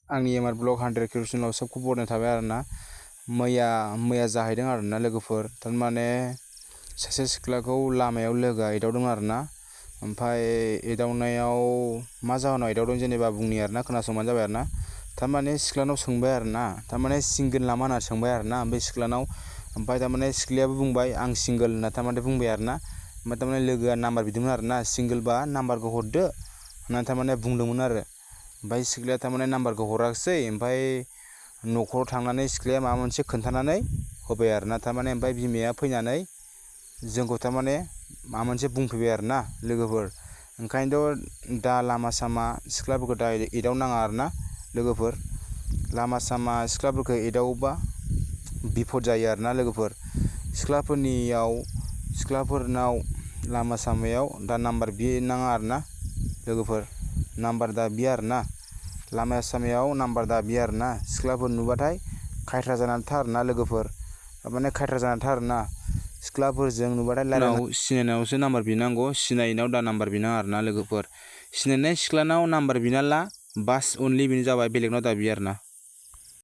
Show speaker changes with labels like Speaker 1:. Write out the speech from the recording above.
Speaker 1: आंनि MR blog 100 क्रिएसनाव सबखौ बरायनाय थाबाय आरोना। मैया जाहैदों आरोना लोगोफोर, थारमाने सासे सिख्लाखौ लामायाव लोगोआ एदावदों आरोना। ओमफ्राय एदावनायाव मा जाहोनाव एदावदों जेनेबा बुंनि आरोना, खोनासंबानो जाबाय आरोना। थारमाने सिख्लानाव सोंबाय आरोना, थारमाने सिंगोल नामा होनना सोंबाय आरोना बे सिख्लानाव। ओमफ्राय थारमाने सिख्लायाबो बुंबाय आं सिंगोल होनना थारमाने बुंबाय आरोना। ओमफ्राय थारमाने लोगोआ नाम्बार बिदोंमोन आरोना, सिंगोलबा नाम्बारखौ हरदो होननानै थारमाने बुंदोंमोन आरो। ओमफ्राय सिख्लाया थारमाने नाम्बारखौ हराखिसै। ओमफ्राय न'खराव थांनानै सिख्लाया माबा मोनसे खोन्थानानै होबाय आरोना। थारमाने ओमफ्राय बिमाया फैनानै जोंखौ थारमाने माबा मोनसे बुंफैबाय आरोना लोगोफोर। ओंखायनोथ' दा लामा सामा सिख्लाफोरखौ दा एदावनाङा आरोना लोगोफोर। लामा सामा सिख्लाफोरखौ एदावोबा बिपद जायो आरोना लोगोफोर। सिख्लाफोरनाव लामा सामायाव दा नाम्बार बिनाङा आरोना लोगोफोर। नाम्बार दा बिया आरोना, लामा सामायाव नाम्बार दा बिया आरोना। सिख्लाफोर नुबाथाय खायथ्रा जानानै था आरोना लोगोफोर, थारमाने खायथ्रा जानानै था आरोना। सिख्लाफोरजों नुबाथाय सिनायनायावसो नाम्बार बिनांगौ, सिनायिनाव दा नाम्बार बिनाङा आरोना लोगोफोर। सिनायनाय सिख्लानाव नाम्बार बिना ला, बास अनलि बेनो जाबाय, बेलेगनाव दा बिया आरोना।